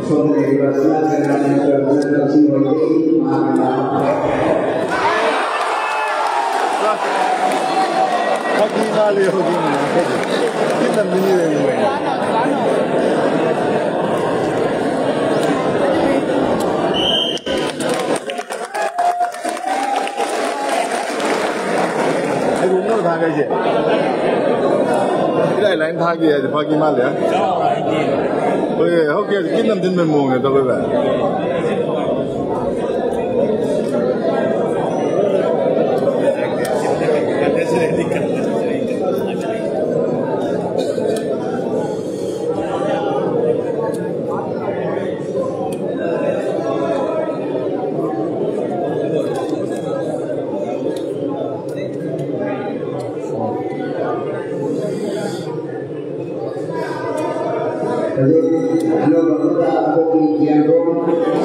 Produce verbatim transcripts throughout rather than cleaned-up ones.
ꯁꯣꯝꯗ ꯂꯩꯔꯤꯕ ꯁꯅꯥ ꯁꯅꯥ ꯅꯠꯇ꯭ꯔꯒ ꯁꯅꯥ ꯂꯛꯁꯃꯤ ꯍꯣꯏꯗꯒꯤ ꯃꯍꯥꯛꯅ ꯐꯥꯒꯤ ꯃꯥꯜꯂꯤ ꯍꯧꯖꯤꯛ꯫ ꯈꯤꯇꯪ ꯃꯤꯅꯤ ꯂꯩꯔꯝꯃꯣꯏ꯫ ꯏꯔꯥꯏ ꯂꯥꯏꯅ ꯊꯥꯒꯦ ꯍꯥꯏꯗꯤ ꯐꯥꯒꯤ ꯃꯥꯜꯂꯦ꯫ ꯍꯣꯏ, ꯍꯧꯖꯤꯛ ꯀꯤꯟ ꯅꯝꯁꯤꯟꯕꯩ ꯃꯑꯣꯡꯅꯦ ꯇꯧꯔꯤꯕ꯫ ꯍꯧꯖꯤꯛ ꯑꯅꯧꯕ ꯑꯃꯗ ꯑꯩꯈꯣꯏꯒꯤ ꯌꯦꯡꯕꯨ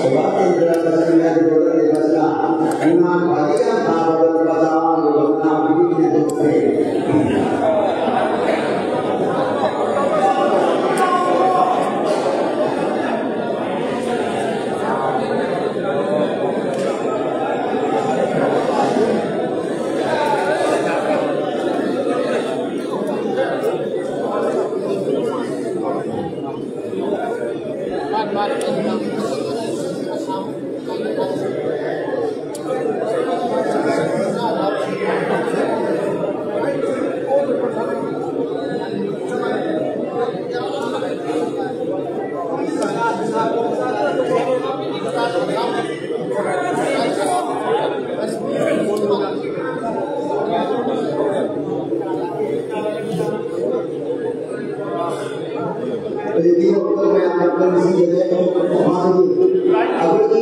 ꯁꯨꯕꯥꯁ ꯆꯟꯗ꯭ꯔ ꯕꯣꯁꯀꯤ ꯃꯌꯥꯝꯕ ꯂꯩꯕꯁꯤꯅ ꯃꯨꯛꯅꯥ ꯈ꯭ꯋꯥꯏꯗꯒꯤ ꯌꯥꯝ ꯊꯥꯕ ꯅꯨꯄꯥ ꯆꯥꯝꯃ ꯃꯨꯛꯅꯥ ꯄꯤꯕꯤꯗꯨꯅ ꯇꯧꯈ꯭ꯔꯦ꯫ ꯑꯗꯒꯤ ꯃꯌꯥꯝꯅ ꯅꯨꯡꯁꯤꯕꯅꯦ꯫ ꯃꯥꯒꯤ ꯑꯩꯈꯣꯏꯒꯤ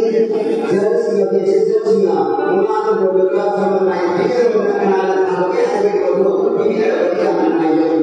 ꯖꯦꯅꯔꯦꯜꯁꯤꯡꯅ, ꯕꯦꯁꯤꯛ ꯖꯦꯅꯔꯦꯜꯁꯤꯡꯅ ꯃꯉꯥꯗ ꯂꯣꯏꯔꯒ ꯁꯝꯅ ꯍꯥꯏ ꯄꯤꯖꯕꯅ ꯀꯅꯥꯅ ꯊꯥꯗꯣꯛꯀꯦ ꯍꯥꯏꯕꯒꯤ ꯄꯣꯠꯇꯨ ꯄꯤꯕꯤꯔꯒꯗꯤ ꯌꯥꯝ ꯅꯨꯡꯉꯥꯏꯖꯒꯅꯤ꯫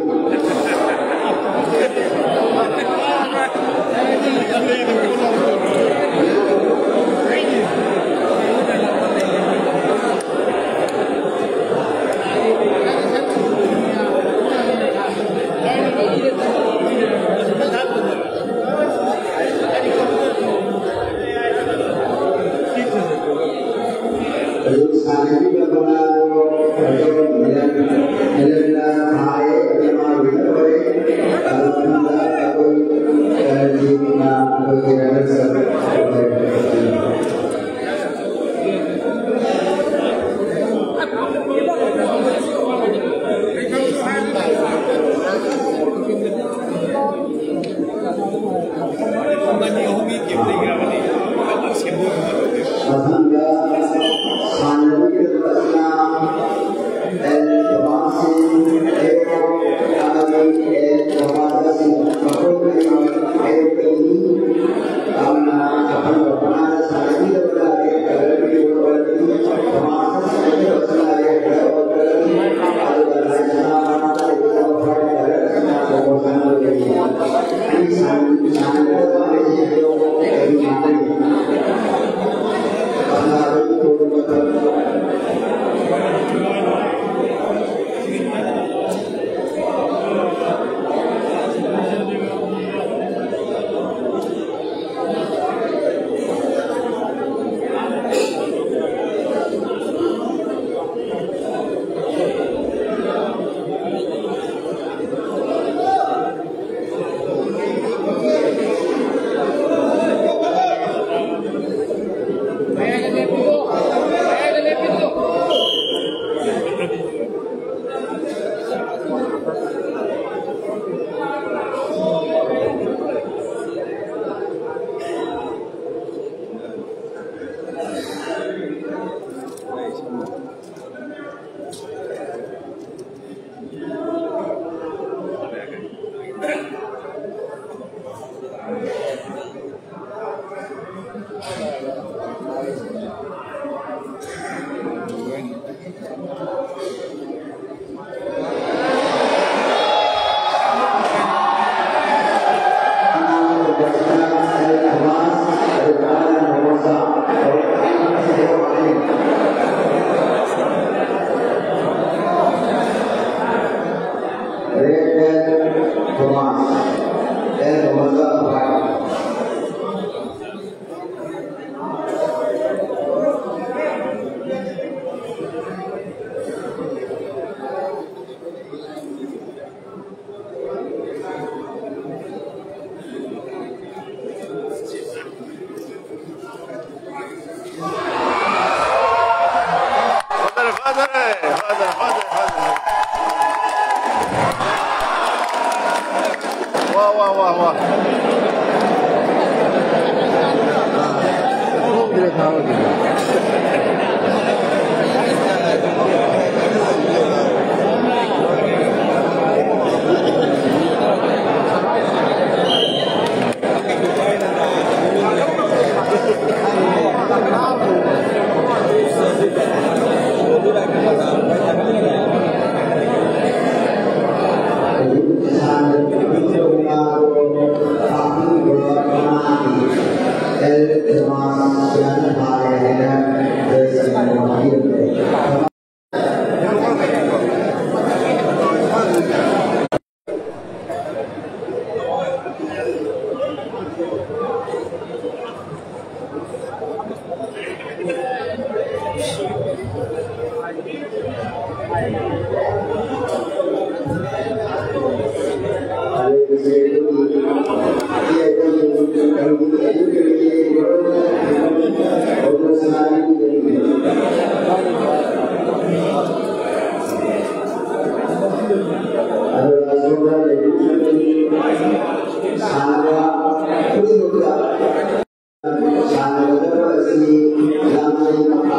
Red belt, Thomas. L Thomas, white. ꯐꯖꯔꯦ, ꯐꯖꯔꯦ, ꯐꯖꯔꯦ, ꯐꯖꯔꯦ, ꯐꯖꯔꯦ꯫ ꯋꯥ, ꯋꯥ, ꯋꯥ, ꯋꯥ꯫ ꯁꯥꯟꯅꯕ ꯈꯨꯗꯤꯡꯃꯛꯇ ꯁꯥꯟꯅꯒꯗꯕ ꯑꯁꯤ ꯂꯝꯖꯤꯡ ꯃꯈꯥ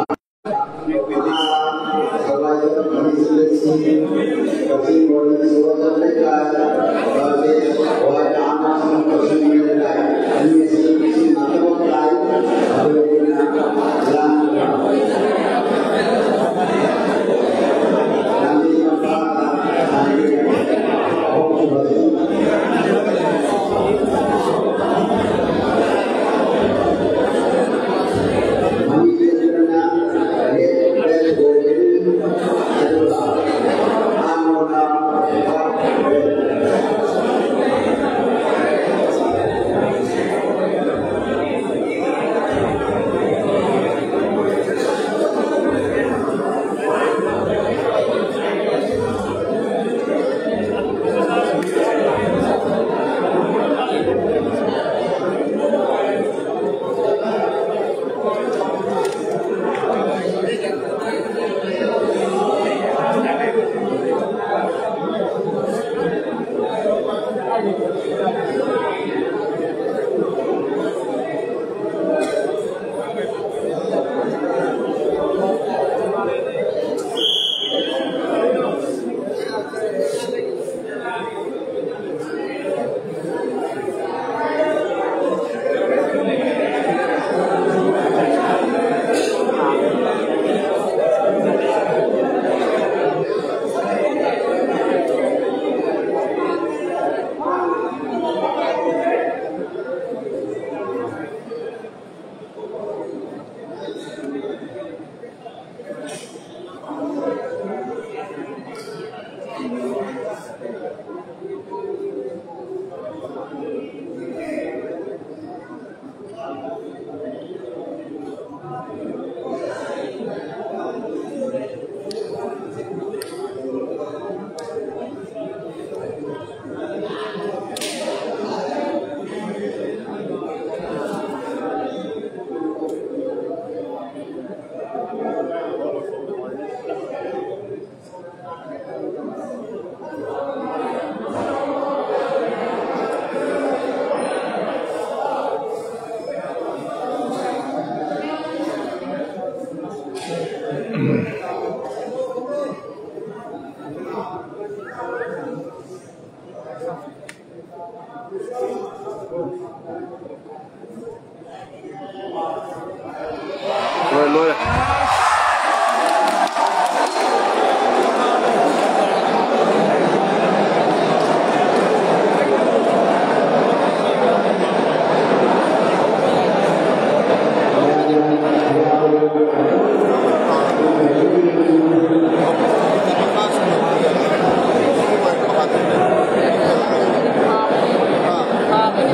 ꯂꯣꯏꯔꯦ, ꯂꯣꯏꯔꯦ꯫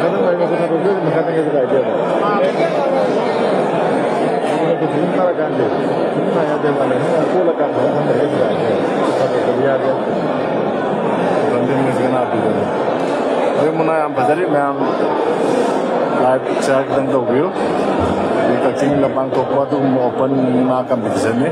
ꯑꯗꯨꯝ ꯑꯩ ꯃꯈꯨꯠ ꯊꯥꯗꯣꯛꯇꯣꯏꯅꯦ, ꯃꯈꯥꯗ ꯀꯩꯁꯨ ꯀꯥꯏꯗꯦꯕ꯫ ꯑꯗꯨꯅ ꯀꯩꯁꯨ ꯑꯗꯨꯝ ꯊꯥꯔꯀꯥꯟꯗꯦ꯫ ꯑꯗꯨꯝ ꯊꯥ ꯌꯥꯗꯦ ꯃꯥꯜꯂꯦ꯫ ꯑꯗꯨꯝ ꯀꯣꯜꯂꯀꯥꯟꯗ ꯊꯝꯕ ꯀꯩꯁꯨ ꯀꯥꯏꯗꯦ꯫ ꯊꯥꯗꯣꯛꯄꯗꯤ ꯌꯥꯗꯦ꯫ ꯂꯝꯖꯦꯟ ꯉꯁꯤ ꯀꯅꯥ ꯄꯤꯗꯣꯏꯅꯣ? ꯑꯗꯨ ꯃꯨꯛꯅꯥ ꯌꯥꯝ ꯐꯖꯔꯤ ꯃꯌꯥꯝ꯫ Like, share ꯈꯤꯇꯪ ꯇꯧꯕꯤꯌꯨ꯫ ꯑꯗꯩ ꯀꯛꯆꯤꯡ ꯂꯝꯄꯥꯛ ꯊꯣꯛꯄ ꯑꯗꯨꯒꯨꯝꯕ open ꯃꯨꯛꯅꯥ competition ꯅꯤ꯫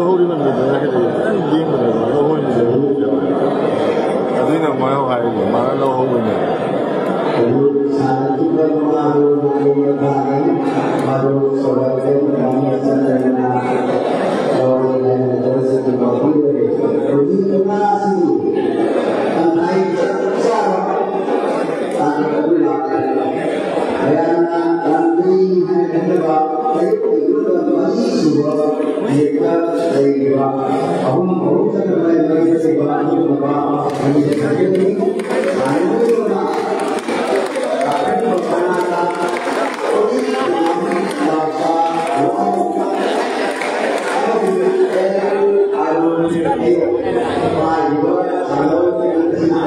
ꯍꯧꯔꯤꯕ ꯅꯨꯃꯤꯠꯇꯨꯅ ꯈꯤꯇꯪ ꯌꯦꯡꯕꯅꯦꯕ, ꯑꯗꯣ ꯑꯩꯈꯣꯏ ꯃꯤꯁꯦ ꯍꯧꯕꯁꯨ ꯌꯥꯎꯋꯦ꯫ ꯑꯗꯨꯏꯅ ꯃꯣꯏ ꯍꯧ ꯍꯥꯏꯔꯤꯅꯦ, ꯃꯥꯅ ꯂꯧꯍꯧꯕꯅꯦ꯫ ꯃꯌꯥꯝꯅ ꯂꯥꯟꯃꯤ ꯍꯥꯏꯅ ꯈꯪꯅꯕ ꯇꯔꯦꯠꯀꯤ ꯃꯅꯨꯡꯗ ꯃꯔꯤꯁꯨꯕ ꯃꯤꯍꯨꯠꯇ ꯂꯩꯔꯤꯕ ꯑꯍꯨꯝ ꯑꯍꯨꯝ ꯆꯠꯅ ꯃꯔꯤ ꯃꯔꯤ ꯆꯠꯂꯤꯕ ꯑꯗꯨꯒꯨꯝꯂꯕ ꯑꯅꯤꯁꯦ ꯈꯪꯖꯅꯤꯡꯏ꯫ ꯁꯥꯟꯅꯔꯣꯏ ꯑꯃꯅ ꯑꯀꯟꯕ ꯃꯅꯥꯗ ꯍꯧꯖꯤꯛ ꯂꯥꯛꯄ ꯋꯥꯍꯪ ꯑꯃꯗꯤ ꯑꯦꯜ ꯑꯥꯔ ꯑꯣ ꯍꯥꯏꯔꯤꯕ ꯁꯥꯟꯅꯔꯣꯏ ꯑꯁꯤꯅ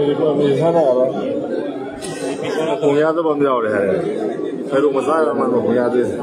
ꯃꯤ ꯁꯥꯟꯅꯔꯔꯣꯏ꯫ ꯈꯣꯡ ꯌꯥꯗꯕ ꯑꯃ ꯌꯥꯎꯔꯦ ꯍꯥꯏꯔꯦ꯫ ꯍꯩꯔꯣꯛ ꯃꯆꯥ ꯌꯥꯝ ꯃꯥꯟꯕ ꯈꯣꯡ ꯌꯥꯗ꯭ꯔꯤꯁꯦ꯫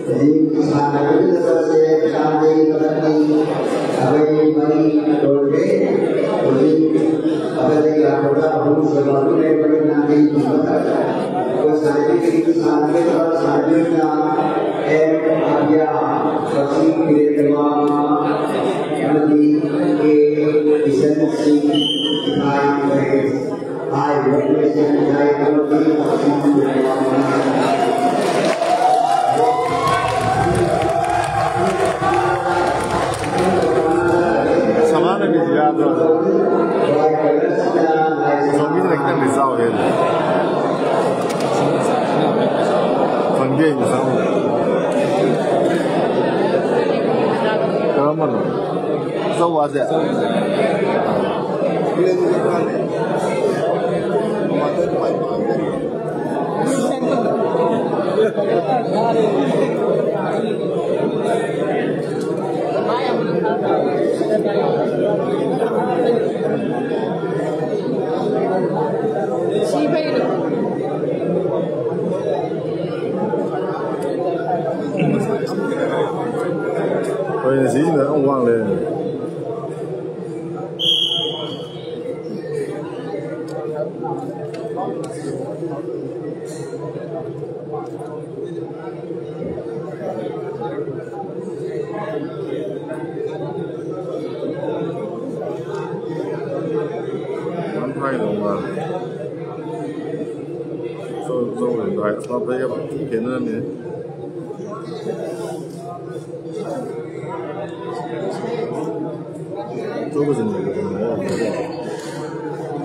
ꯍꯧꯖꯤꯛ ꯁꯥꯟꯅꯔꯤꯕꯁꯦ ꯀꯥꯡꯖꯩ ꯃꯊꯛꯀꯤ ꯑꯩꯈꯣꯏ ꯃꯔꯤ ꯂꯣꯏꯔꯦ꯫ ꯍꯧꯖꯤꯛ ꯑꯩꯈꯣꯏꯗ ꯌꯥꯝꯕꯗ ꯑꯍꯨꯝ ꯁꯨꯕ ꯑꯗꯨ ꯂꯩꯕꯅꯤ꯫ ꯀꯥꯡꯖꯩꯒꯤ ꯃꯊꯛꯇ ꯑꯩꯈꯣꯏ ꯁꯥꯟꯅꯔꯤꯕꯁꯤꯡ ꯁꯥꯟꯅꯔꯤꯕ ꯁꯥꯟꯅꯔꯤꯕ ꯑꯦꯝ ꯑꯕꯤꯌꯥ, ꯀꯛꯆꯤꯡ ꯇꯨꯔꯦꯜ ꯋꯥꯡꯃ ꯑꯃꯗꯤ ꯀꯦ ꯀꯤꯁꯟ ꯁꯤꯡ ꯏꯊꯥꯏ ꯂꯩꯔꯦ꯫ ꯁꯃꯥꯅꯒꯤꯁꯤ ꯌꯥꯗ꯭ꯔꯣ? ꯁꯣꯝꯒꯤꯁꯤꯅ ꯈꯤꯇꯪꯗꯤ ꯆꯥꯎꯋꯦ꯫ ꯈꯪꯗꯦ ꯑꯩꯅ ꯆꯥꯎ꯫ ꯀꯔꯝꯕꯅꯣ? ꯑꯆꯧꯕꯁꯦ꯫ ꯍꯣꯏꯅꯦ, ꯁꯤꯁꯤꯅ ꯌꯥꯝ ꯋꯥꯡ ꯂꯩꯔꯝꯃꯦ꯫ ꯌꯥꯝ ꯍꯥꯏꯗꯧ ꯃꯥꯜꯂꯦ꯫ ꯆꯧ-, ꯆꯧ ꯍꯥꯏ-, ꯑꯁ, ꯃꯥ ꯐꯩ ꯌꯥꯝ ꯈꯦꯠꯅꯔꯝꯃꯦ꯫ ꯑꯆꯧꯕꯁꯤꯅꯦ꯫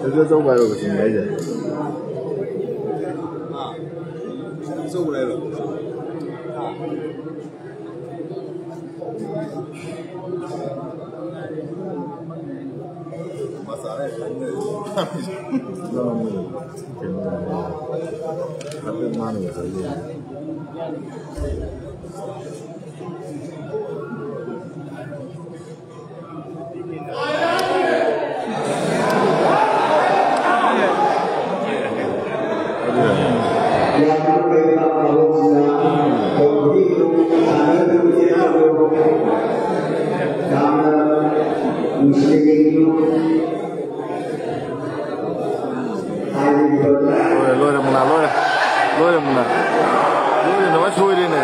ꯑꯗꯨ ꯑꯆꯧꯕ ꯍꯥꯏꯕꯁꯤꯅꯦ ꯑꯩꯁꯦ꯫ ꯑꯆꯧꯕ ꯂꯩꯔꯣ? ꯃꯆꯥ ꯂꯩ ꯈꯪꯗꯦ꯫ ꯍꯥꯏꯐꯦꯠ ꯃꯥꯟꯅꯕ ꯆꯠꯂꯦ꯫ ꯌꯥꯝꯅ ꯐꯩꯕ ꯃꯑꯣꯡꯁꯤꯗ ꯇꯧꯕꯤꯌꯨ, ꯁꯥꯟꯅꯕꯤꯌꯨ, ꯌꯥꯝꯅ ꯅꯨꯡꯁꯤꯅ ꯌꯦꯡꯕꯤꯌꯨ꯫ ꯍꯥꯏꯔꯤꯕ ꯂꯣꯏꯔꯦ, ꯂꯣꯏꯔꯦ, ꯃꯨꯅꯥ, ꯂꯣꯏꯔꯦ꯫ ꯂꯣꯏꯔꯦ, ꯃꯨꯅꯥ꯫ ꯂꯣꯏꯔꯦ, ꯅꯃꯥꯏ ꯁꯣꯏꯔꯦꯅꯦ꯫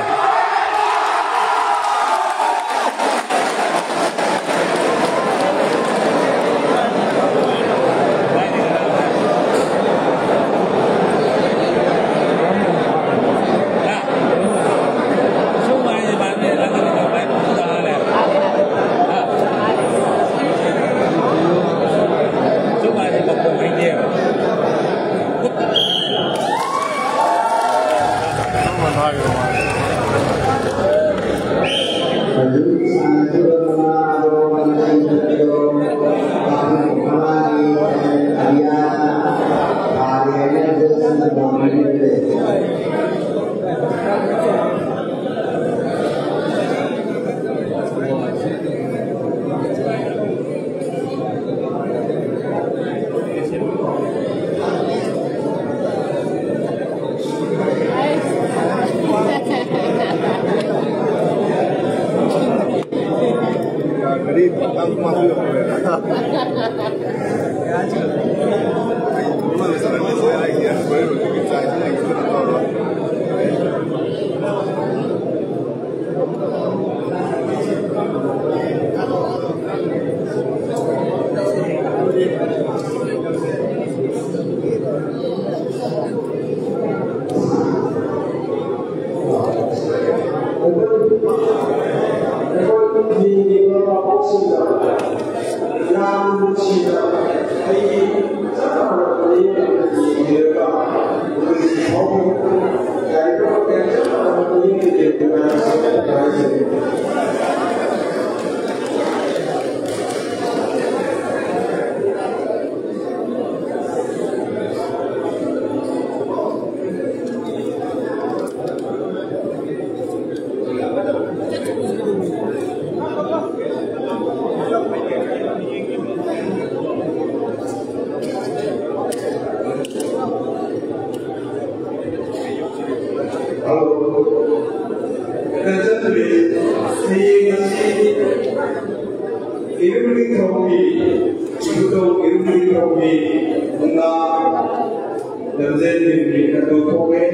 ꯂꯝꯖꯦꯟꯒꯤ ꯅꯨꯃꯤꯠ ꯑꯗꯨ ꯊꯣꯛꯑꯦ꯫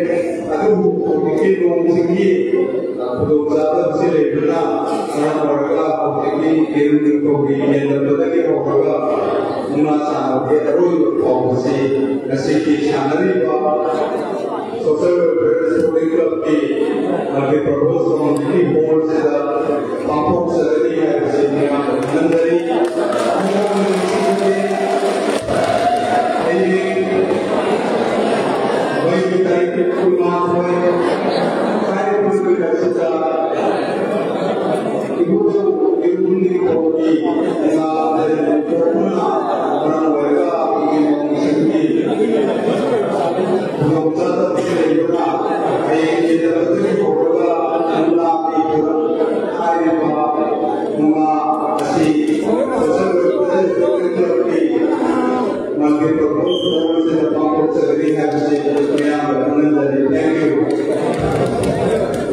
ꯑꯗꯨꯕꯨ ꯍꯧꯖꯤꯛꯇꯤ ꯅꯣꯡ ꯆꯤꯡꯒꯤ ꯈꯨꯗꯣꯡꯆꯥꯗꯕꯁꯤ ꯂꯩꯕꯅ ꯃꯔꯝ ꯑꯣꯏꯔꯒ ꯍꯧꯖꯤꯛꯇꯤ ꯌꯦꯔꯨꯝ ꯅꯤꯡꯊꯧꯒꯤ ꯌꯦꯟꯗꯕꯗꯒꯤ ꯍꯧꯔꯒ ꯃꯨꯛꯅꯥ ꯁꯥꯟꯅꯕꯒꯤ ꯑꯔꯣꯏꯕ ꯐꯥꯎꯕꯁꯤ ꯉꯁꯤꯒꯤ ꯁꯥꯟꯅꯔꯤꯕ Social Welfare Sporting Clubꯀꯤ ꯃꯥꯒꯤ Purpose Community Hallꯁꯤꯗ ꯄꯥꯡꯊꯣꯛꯆꯒꯅꯤ ꯍꯥꯏꯕꯁꯤ ꯃꯌꯥꯝꯗ ꯈꯪꯍꯟꯖꯔꯤ꯫ ꯍꯌꯦꯡ ꯃꯩꯒꯤ ꯇꯥꯔꯤꯛ ꯀꯨꯟꯃꯥꯊꯣꯏ ꯍꯥꯏꯔꯤꯕ ꯅꯨꯃꯤꯠ ꯑꯁꯤꯗ ꯏꯕꯨꯙꯧ ꯏꯔꯨꯝ ꯅꯤꯡꯊꯧꯒꯤ ꯉꯥ ꯂꯩꯔꯝ ꯄꯣꯛꯄꯅ ꯃꯔꯝ ꯑꯣꯏꯔꯒ ꯑꯩꯈꯣꯏꯒꯤ ꯃꯧꯁꯤꯡꯒꯤ ꯈꯨꯗꯣꯡꯆꯥꯗꯕꯁꯤ ꯂꯩꯕꯅ ꯍꯌꯦꯡ ꯌꯦꯟꯗꯕꯗꯒꯤ ꯍꯧꯔꯒ ꯃꯨꯛꯅꯥꯒꯤ ꯊꯧꯔꯝ ꯍꯥꯏꯔꯤꯕ ꯃꯨꯛꯅꯥ ꯑꯁꯤ Social Welfare Sporting Clubꯀꯤ ꯃꯥꯒꯤ Purpose Hallꯁꯤꯗ ꯄꯥꯡꯊꯣꯛꯆꯒꯅꯤ ꯍꯥꯏꯕꯁꯤ ꯃꯌꯥꯝꯗ ꯈꯪꯍꯟꯖꯔꯤ꯫ Thank you꯫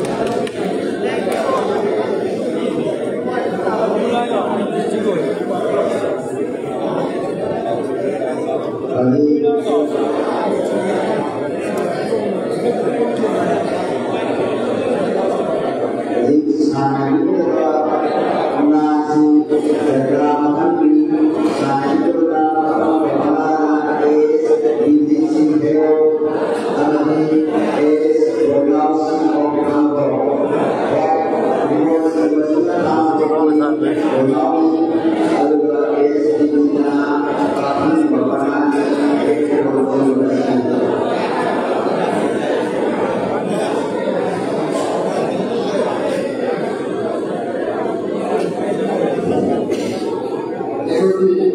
ꯑꯩꯈꯣꯏꯒꯤ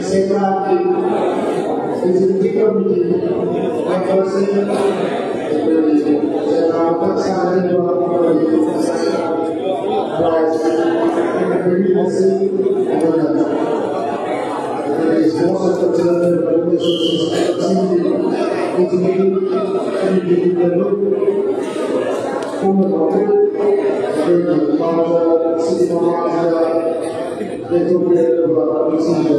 ꯁꯦꯟꯗ꯭ꯔꯥꯒꯤ Executive Committee ꯃꯦꯝꯕꯔꯁꯤꯡ, ꯑꯩꯈꯣꯏꯒꯤ ꯁꯦꯟꯗ꯭ꯔꯥ ꯃꯊꯛ ꯁꯥꯟꯅꯔꯤꯕ ꯑꯩꯈꯣꯏꯒꯤ prize ꯑꯁꯤ ꯑꯩꯈꯣꯏꯅ ꯑꯩꯈꯣꯏꯒꯤ Sports and Cultural Development Association ꯀꯛꯆꯤꯡꯒꯤ Executive Committee ꯃꯦꯝꯕꯔ ꯄꯨꯝꯅꯃꯛꯄꯨ ꯑꯩꯈꯣꯏꯒꯤ ꯃꯃꯥꯡꯗ, ꯁꯤꯒꯤ ꯃꯃꯥꯡꯗ ꯂꯦꯞꯊꯣꯛꯄꯤꯔꯛꯂꯤꯕ ꯃꯤꯁꯤꯡꯗ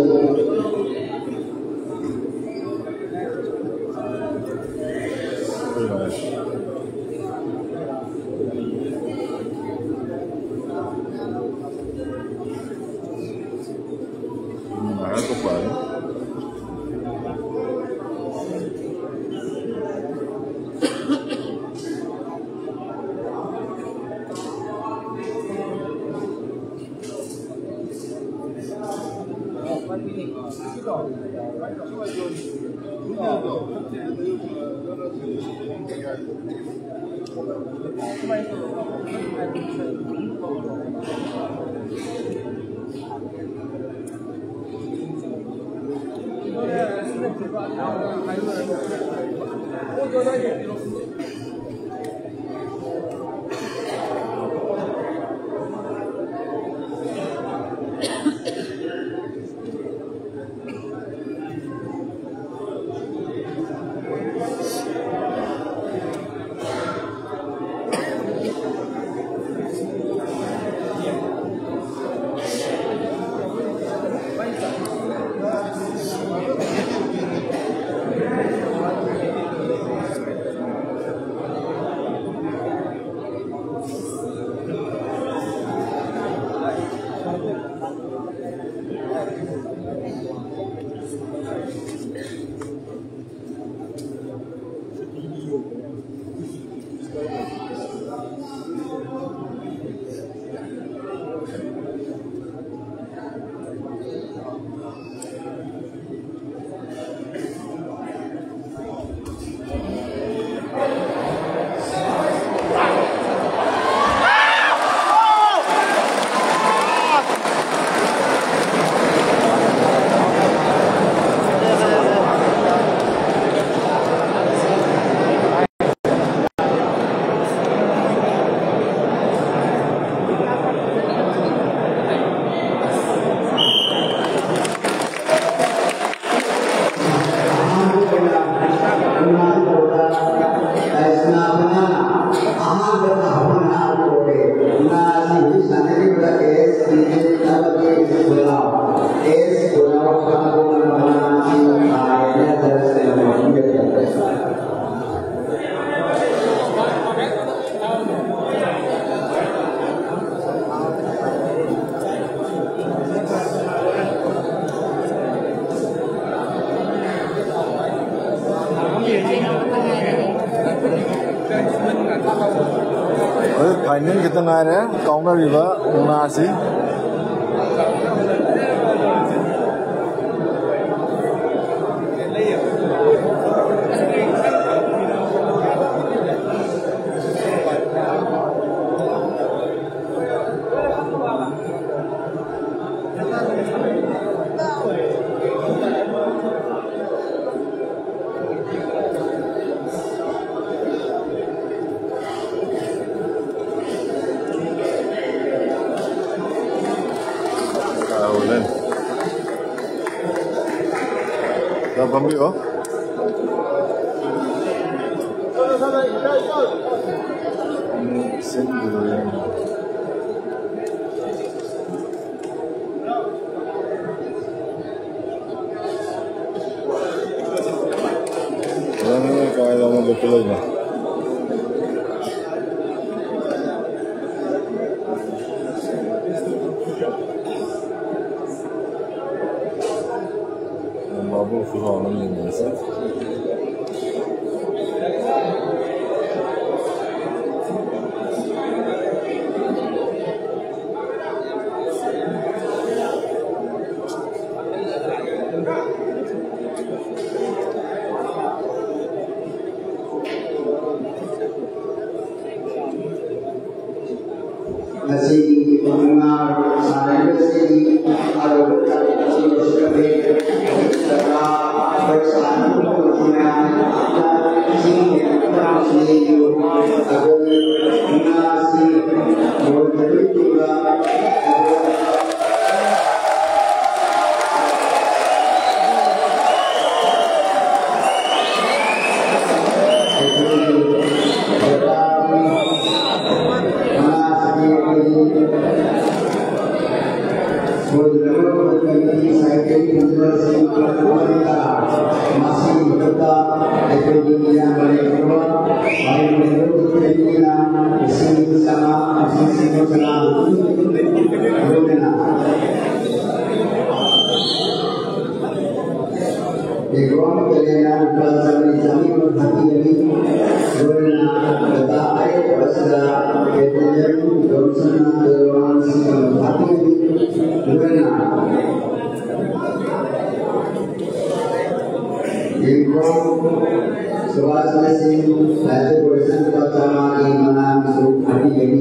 ꯇꯥꯏꯃꯤꯡ ꯈꯤꯇ ꯉꯥꯏꯔꯦ ꯀꯥꯎꯅꯔꯤꯕ ꯃꯨꯛꯅꯥꯁꯤ꯫ ꯌꯥ, ꯐꯝꯕꯤꯔꯣ꯫ ꯉꯁꯤꯒꯤ ꯃꯨꯛꯅꯥ ꯁꯥꯟꯅꯔꯤꯕꯁꯤꯡ ꯑꯗꯨ ꯄꯩꯁꯥ ꯁꯨꯕꯥꯁꯅ ꯁꯤꯡ ꯂꯥꯏꯊꯣꯛꯄ ꯂꯣꯏꯁꯤꯟꯕ ꯆꯥꯝꯃꯉꯥꯒꯤ ꯃꯅꯥ ꯃꯁꯤꯡ ꯍꯥꯞꯄꯤꯒꯅꯤ꯫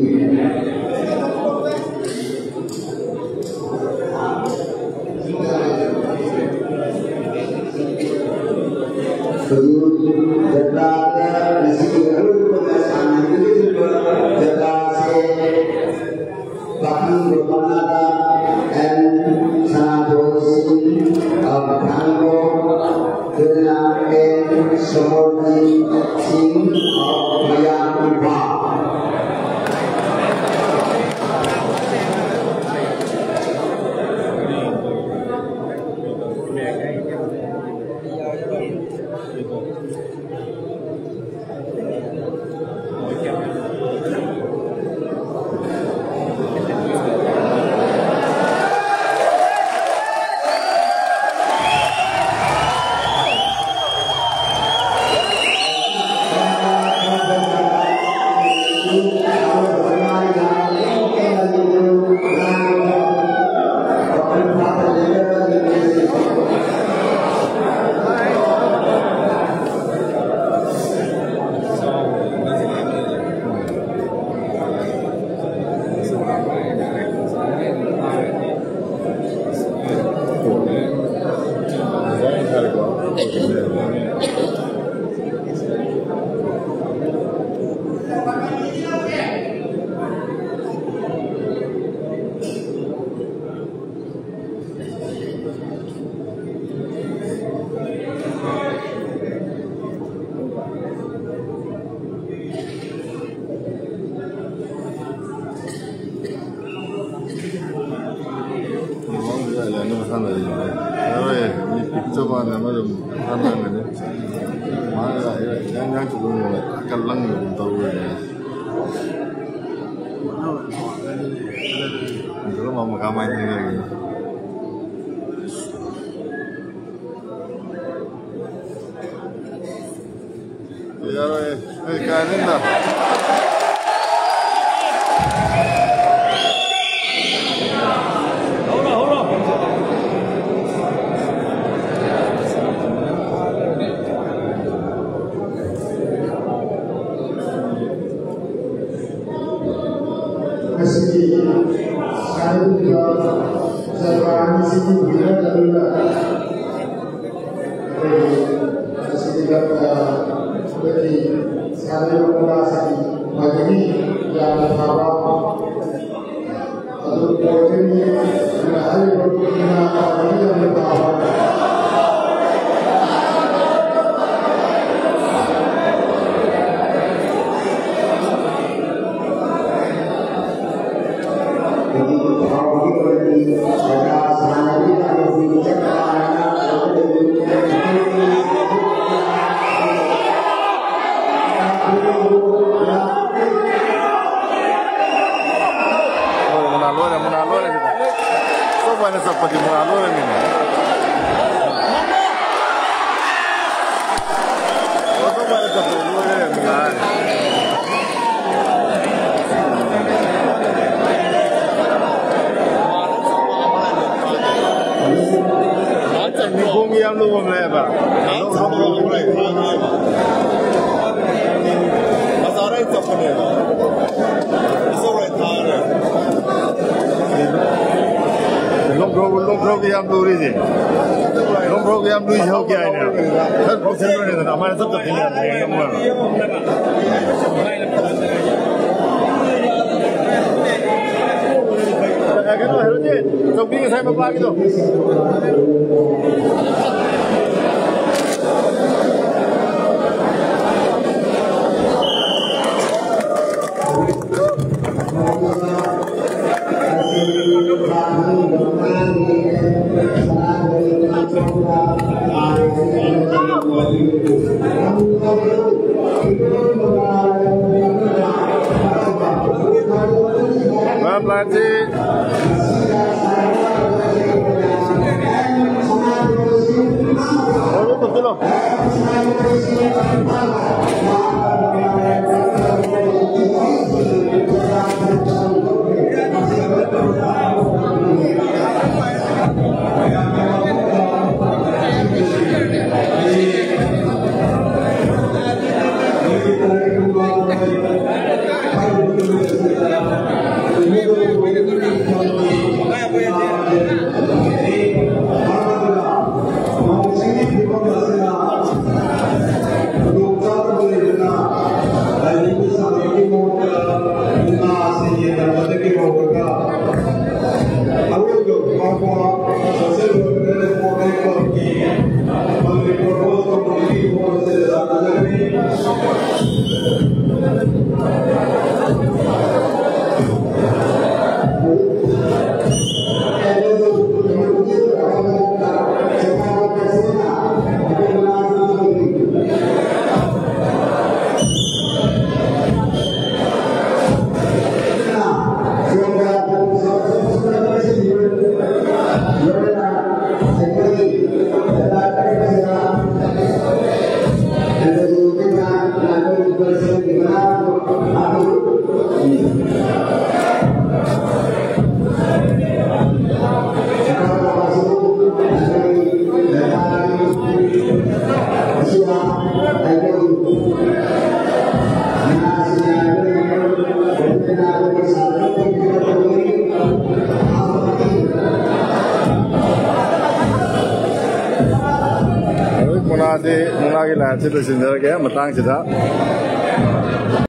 ꯍꯧꯖꯤꯛ ꯖꯇ꯭ꯔꯥꯗ ꯉꯁꯤꯒꯤ ꯑꯔꯣꯏꯕꯗ ꯁꯥꯟꯅꯒꯗꯧꯔꯤꯕ ꯖꯇ꯭ꯔꯥꯁꯦ ꯄꯥꯈꯪ ꯒ꯭ꯔꯨꯞ ꯃꯉꯥꯗ ꯑꯦꯟ ꯁꯅꯥꯊꯣꯏ ꯁꯤꯡ of Thangro, ꯇꯨꯅ ꯑꯦꯟ ꯁꯣꯃꯣꯔꯖꯤꯠ ꯁꯤꯡ of ꯃꯌꯥꯡ ꯏꯝꯐꯥꯜ꯫ ꯃꯃꯥꯡꯗ ꯑꯗꯨꯃꯥꯏꯅ ꯁꯥꯟꯅꯔꯤꯅꯦ꯫ ꯌꯥꯔꯣꯏꯌꯦ꯫ ꯃꯤ ꯄꯤꯛꯆꯕ ꯋꯥꯅ ꯑꯃ ꯑꯗꯨꯝ ꯁꯥꯟꯅꯔꯝꯒꯅꯤ꯫ ꯃꯥꯅ ꯌꯥꯡ ꯌꯥꯡ ꯆꯨꯕ ꯀꯜꯂꯪꯒ ꯑꯗꯨꯝ ꯇꯧꯔꯦ꯫ ꯑꯗꯨꯒ ꯃꯃ ꯀꯃꯥꯏꯅ ꯇꯧꯔꯒꯦ? ꯌꯥꯔꯣꯏꯌꯦ꯫ ꯑꯩ ꯀꯥꯏꯗꯩꯅꯣ? ꯉꯁꯤꯒꯤ ꯁꯥꯟꯅꯔꯤꯕ ꯖꯒꯥ ꯑꯅꯤꯁꯤꯒꯤ winner ꯑꯗꯨꯅ ꯑꯩꯈꯣꯏꯒꯤ ꯉꯁꯤꯒꯤ ꯂꯝꯗ ꯑꯩꯈꯣꯏꯒꯤ ꯁꯥꯟꯅꯔꯤꯕ ꯃꯨꯛꯅꯥꯁꯤꯡ ꯃꯥꯏꯀꯩꯒꯤ ꯌꯥꯝꯅ ꯐꯕ ꯑꯗꯨ ꯑꯣꯏꯒꯅꯤ꯫ ꯑꯗꯨꯅ ꯍꯥꯏꯔꯤꯕ ꯃꯨꯛꯅꯥ ꯇꯧꯕꯒꯤ ꯌꯥꯝꯅ ꯐꯕ ꯃꯨꯛꯅꯥ ꯂꯣꯏꯔꯦ, ꯃꯨꯛꯅꯥ ꯂꯣꯏꯔꯦ ꯁꯤꯗ꯫ ꯆꯞ ꯃꯥꯟꯅ ꯆꯠꯄꯗꯤ ꯃꯨꯛꯅꯥ ꯂꯣꯏꯔꯃꯤꯅꯦ꯫ ꯆꯞ ꯃꯥꯟꯅ ꯆꯠꯄꯗꯤ ꯂꯣꯏꯔꯦ ꯃꯨꯛꯅꯥ꯫ ꯅꯤꯡꯈꯣꯡꯒꯤ ꯌꯥꯝ ꯂꯨꯕ ꯑꯃ ꯂꯩꯌꯦꯕ꯫ ꯕꯖꯥꯔ ꯑꯩ ꯆꯠꯄꯅꯦꯕ꯫ ꯏꯁꯧ ꯂꯣꯏ ꯊꯥꯔꯦ꯫ ꯂꯣꯡꯒ꯭ꯔꯧ, ꯂꯣꯡꯒ꯭ꯔꯧꯒꯤ ꯌꯥꯝ ꯂꯨꯔꯤꯁꯦ꯫ ꯂꯣꯡꯒ꯭ꯔꯧꯒꯤ ꯌꯥꯝ ꯂꯨꯏꯁꯦ ꯍꯧꯀꯦ ꯍꯥꯏꯅꯦ꯫ ꯈꯔ ꯂꯧꯁꯤꯟꯕꯅꯤꯗꯅ ꯑꯗꯨꯃꯥꯏꯅ ꯆꯞ ꯆꯞ ꯊꯤꯜꯂꯦ꯫ ꯀꯩꯅꯣ, ꯍꯦꯔꯣꯖꯤꯠ, ꯆꯧꯀꯤ ꯉꯁꯥꯏ ꯃꯄꯥꯒꯤꯗꯣ꯫ ꯃꯌꯥꯝ ꯂꯥꯏꯟꯁꯤ ꯃꯨꯛꯅꯥꯁꯤ, ꯃꯨꯛꯅꯥꯒꯤ ꯂꯥꯏꯐꯁꯤ ꯂꯣꯏꯁꯤꯟꯖꯔꯒꯦ ꯃꯇꯥꯡꯁꯤꯗ꯫